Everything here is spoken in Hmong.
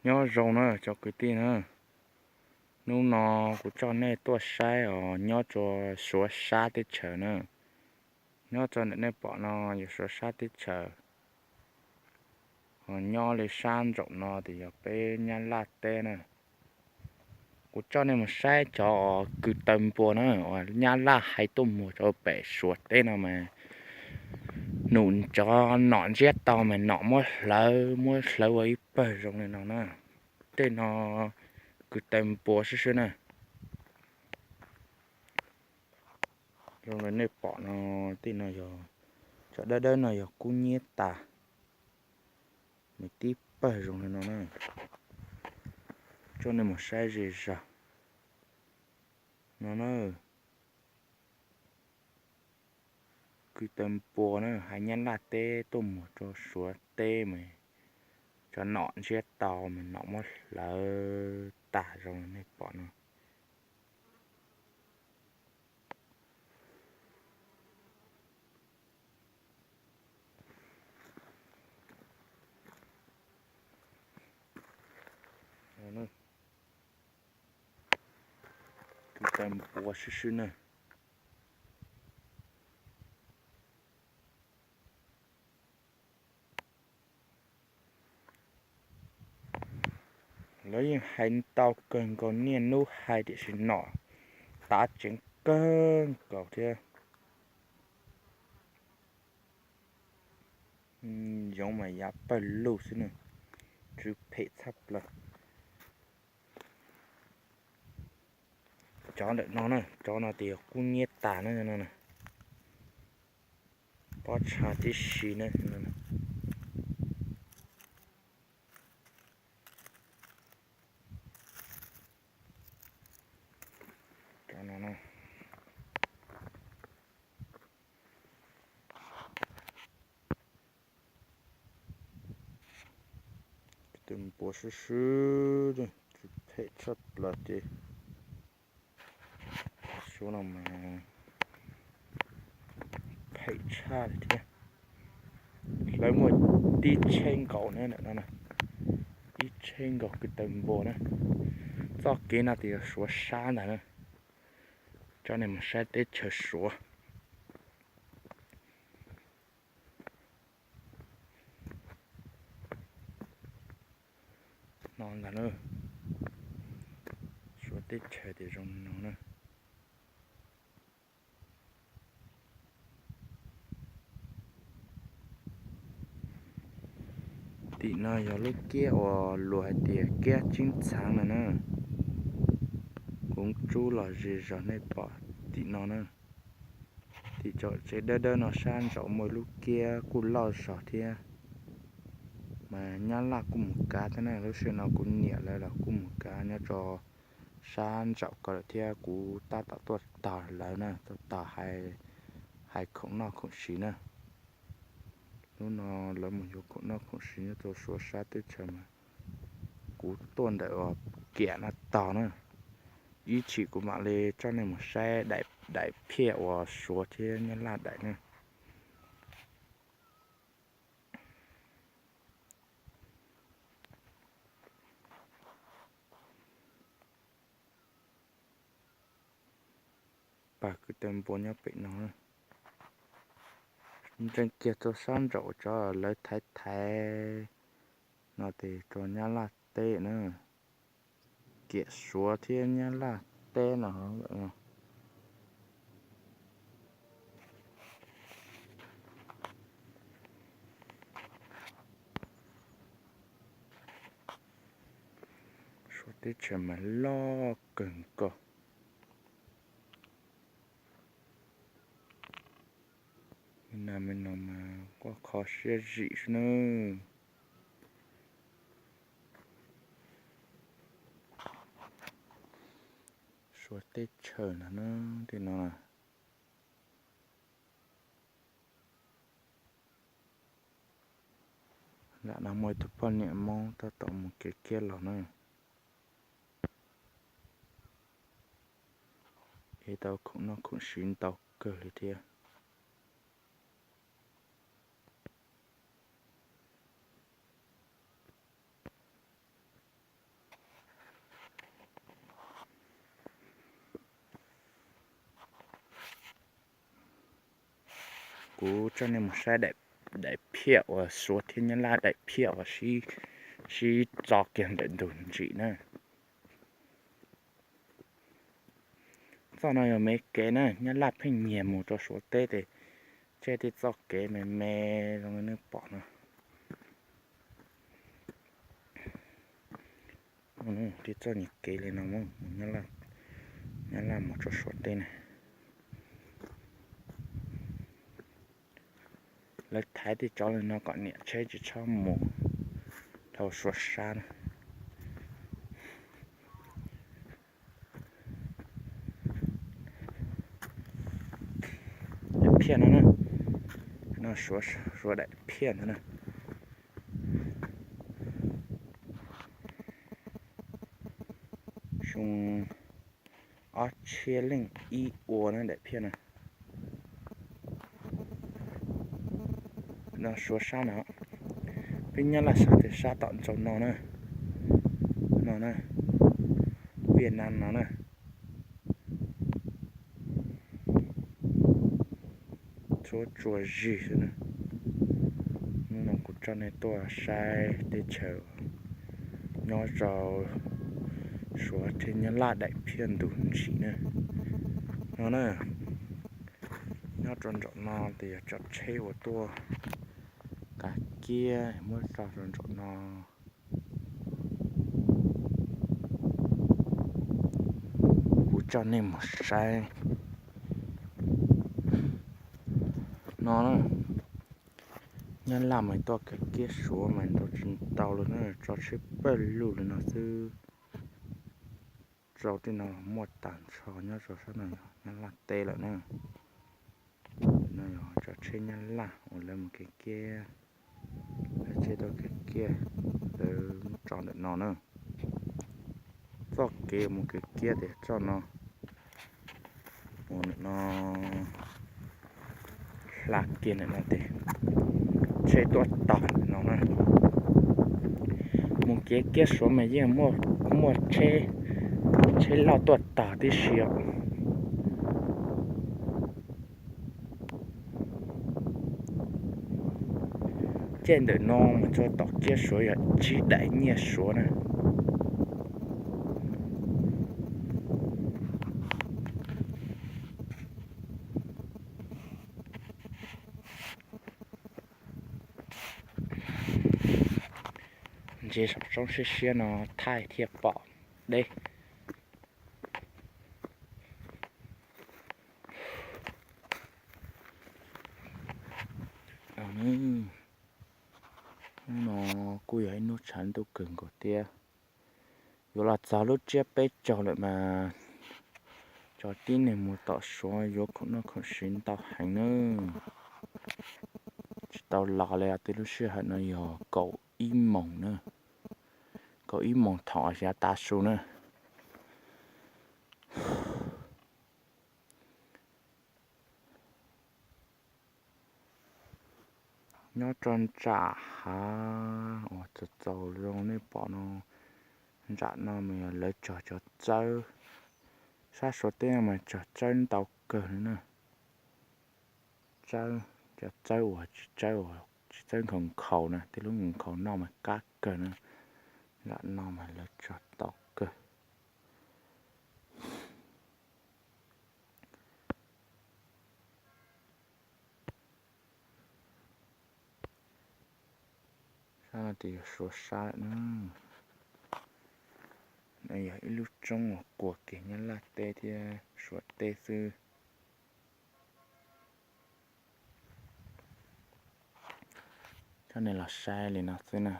Nyob zoo na cov kwv tij na, hnub no kuv coj nej tuaj saib os, nyob rua Suav sab teb chaws na. Nyob rau ntawm nej pom no yog Suav sab teb chaws, ho nyob li sab ntsaum no tes yog peb Nyab Laj teb na. Kuv coj nej mus saib cov kws taw npua na, uas Nyab Laj hais tuaj muag rau pem Suav teb no mas, num cov nom ntsiab to mas nom muab hlawv, muab hlawv ua ib pawg zoo li no na. Tej no kws taw npua swb swb na. Zoo li nej pom no, tej no yog, cov dawb dawb no yog kub nyiab tas, nws tib pawg zoo li no na. Coj nej mus saib ze zog no na. Kws taw npua na, hais Nyab Laj teb tuaj muag rau Suav teb mas, cov nom ntsiab to mas nom muab hlawv tag zoo li nej pom no. Kws taw npua swb swb na. Lawv yeej hais ntau kawg nkaus niaj hnub hais tiam sis nom tav tseev kawg nkaus thiab. Yoov mas yav pawg lug xwb na, tsw phem tshaj plaws. Cov ntawm no na, cov no tes yog kub nyiab tas na no. Pob tsha tib si na. Cov no na, tus npua swb swb, phem tshaj plaws ces suav no mas phem tshaj li thiab. Lawv muaj tib tsheb nkaus na, ib tsheb nkaus kws taw npua na. Txoj kev no tes yog suav sab ntag na. Coj nej mus saib teb chaws suav. No ntag na, suav teb chaws tes zoo no na. Tim no yog lub kiab uas luag hais tias kiab tsib txheeb no na. Kuv tsub los ze zog nej pom tim no na. Tim tsev dawb dawb no sab ntsaum muaj lub kiab kuj loj zog thiab. Mas nyab laj kuj mus kav thiab na, lub sij hawm no kuv niam lawv los kuj mus kav nyob rau sab ntsaum ko lawm thiab kuv tab tom tuaj tog lawv na, tuaj tog hais khoom noj khoom siv na. Hnub no lawv mus yuav khoom noj khoom siv nyob rau suav sab teb chaws mas kuv tuaj ntawm uas kiam no tog na. Ib chim kuv mam li coj nej mus saib daim phiaj uas suav thiab nyab laj daim na. Pab kwv tij npua nyob pem no, ntseeg kiag rau sab ntsaum cov lawv thaiv thaiv no tes rau nyab laj teb na, kiam suav thiab nyab laj teb no. Suav teb chaws mas loj kawg nkaus. Me no me no mas quaj kho siab zim xwb nawb. Suav teb chaws ntag na, tej no. Nram no muaj ib tug poj niam Hmoob tab tom mus kev kiab los na. Ev tau khoom noj khoom siv ntau kawg li thiab. kuv coj nej mus saib daim phiaj uas Suav thiab Nyab Laj daim phiaj uas sib txo kiag ntawm ntug ntsim na. Txoj no yog me kev na, Nyab Laj pheej nyiag mus rau Suav teb ces tseb tej txoj kev me me zoo li nej pom no. Tej txoj nyuag kev li no, Nyab Laj mus rau Suav teb na. Lawv thaiv tej tsov li no kom niam tsheb tsis txhob mus dhau Suav sab na. Daim phiaj no na, no Suav daim phiaj ntag na. Xyoo ob txhiab leej ib ua na daim phiaj na. No Suav sab no, peb Nyab Laj sab tias sab tom ntsaum no na, no na, Viaj Nam no na. Txhua txhua zig xwb na. Hnub no kuv coj nej tuaj saib teb chaws nyob rau Suav thiab Nyab Laj daim phiaj ntug ntsim na. No na, nyob rau nraum no ces yog cov tsheb uas tuaj kav kiab muab tso rau nraum no. Kuv coj nej mus saib no na. Nyab Laj mas tuaj kav kiab Suav mas nrau tsis tau li na, tso tsheb pawg lug li no xwb. Rau tej no muaj tag nrho nyob rau sab no yog Nyab Laj teb lawm na. No yog cov tsheb Nyab Laj uas lawv mus kev kiab, lawv tsheb tuaj kev kiab, lawv tso ntawm no na. Txoj kev mus kev kiab tias txoj no, mus ntawm no hla kiag ntawm no tias tsheb tuaj tog ntawm no na. Mus kev kiab Suav mas yeej muaj tsheb loj tuaj tog tib si os. Caij ntawm no mus txog tom kiab Suav yog tsib daim nyiaj Suav na. Ntsia saum roob siab siab no thaij thiaj pom deb. Hnub no kuj yog ib hnub tshav ntuj kawg nkaus thiab. Yuav los txog lub tsiab peb caug lawm mas cov tib neeg mus tom Suav yuav khoom noj khoom siv ntau heev na. Tsis tau los li, tej lub sij hawm no yog kaum ib moos na, kaum ib moos thaum xya tav su na. Nyob rau ntsam hav uas txaus txaus zoo nej pom no, ntsam no mas yog lawv cog cov txawb, sab Suav teb no mas cog txawb ntau kawg li na. Txawb, cov txawb uas tsis txawb, tsis txawb nkhaus nkhaus na, tej lub nkhaus nkhaus noj mas qab kawg na. Ntsam no mas lawv cog tau kawg. Sab no ces yog Suav sab lawm na. No yog ib lub roob uas kuas kiag Nyab Laj teb thiab Suav teb xwb. Coj nej los saib li no xwb na.